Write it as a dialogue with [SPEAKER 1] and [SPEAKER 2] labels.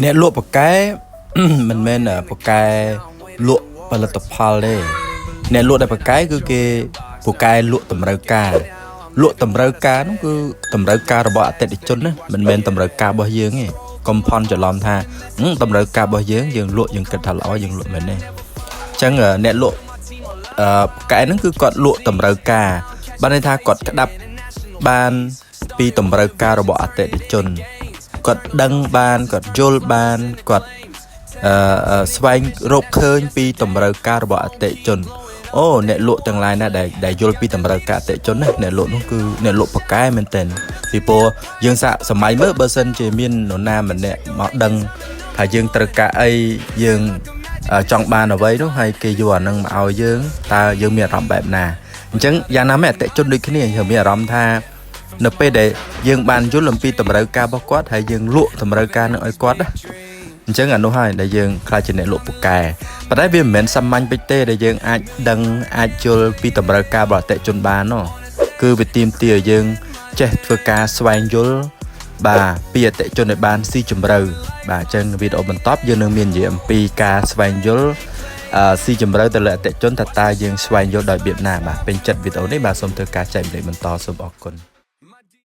[SPEAKER 1] អ្នកលក់ពូកែ មិនមែនពូកែលក់ផលិតផលទេអ្នកលក់ដែលពូកែគឺគេពូកែលក់តម្រូវការលក់តម្រូវការនោះគឺតម្រូវការរបស់អតិថិជនណាមិនមែនតម្រូវការរបស់យើងទេកុំភ័ន្តច្រឡំថាហឹមតម្រូវការរបស់យើងយើងលក់យើងគិតថាល្អយើងលក់មែនទេអញ្ចឹងអ្នកលក់អឺពូកែហ្នឹងគឺគាត់លក់តម្រូវការបានន័យថាគាត់ក្តាប់បានពីតម្រូវការរបស់អតិថិជន គាត់ដឹងបានគាត់យល់បានគាត់អឺអឺស្វែងរកឃើញពីតម្រូវការរបស់អតិថិជនអូអ្នកលក់ទាំងឡាយណាដែលដែលយល់ពីតម្រូវការអតិថិជនណាអ្នកលក់នោះគឺអ្នកលក់ពូកែមែនទែនពីព្រោះយើងសាកសម័យមើលបើសិនជាមាននរណាម្នាក់មកដឹងថាយើងត្រូវការអីយើងចង់បានអ្វីនោះហើយគេយកអានឹងមកឲ្យយើងតើយើងមានអារម្មណ៍បែបណាអញ្ចឹងយ៉ាងណាមិនអតិថិជនដូចគ្នាយើងមានអារម្មណ៍ថា នៅពេលដែលយើងបានយល់អំពីតម្រូវការរបស់គាត់ហើយយើងលក់តម្រូវការនឹងឲ្យគាត់ណាអញ្ចឹងអានោះហើយដែលយើងក្លាយជាអ្នកលក់ពូកែប៉ុន្តែវាមិនមែនសាមញ្ញពេកទេដែលយើងអាចដឹងអាចយល់ពីតម្រូវការរបស់អតិថិជនបាននោះគឺវាទាមទារឲ្យយើងចេះធ្វើការស្វែងយល់បាទពីអតិថិជនឲ្យបានស៊ីជម្រៅបាទអញ្ចឹងវីដេអូបន្ទាប់យើងនឹងមាននិយាយអំពីការស្វែងយល់អឺស៊ីជម្រៅទៅលើអតិថិជនថាតើយើងស្វែងយល់ដោយរបៀបណាបាទពេញចិត្តវីដេអូនេះបាទសូមធ្វើការចែករំលែកបន្តសូមអរគុណ។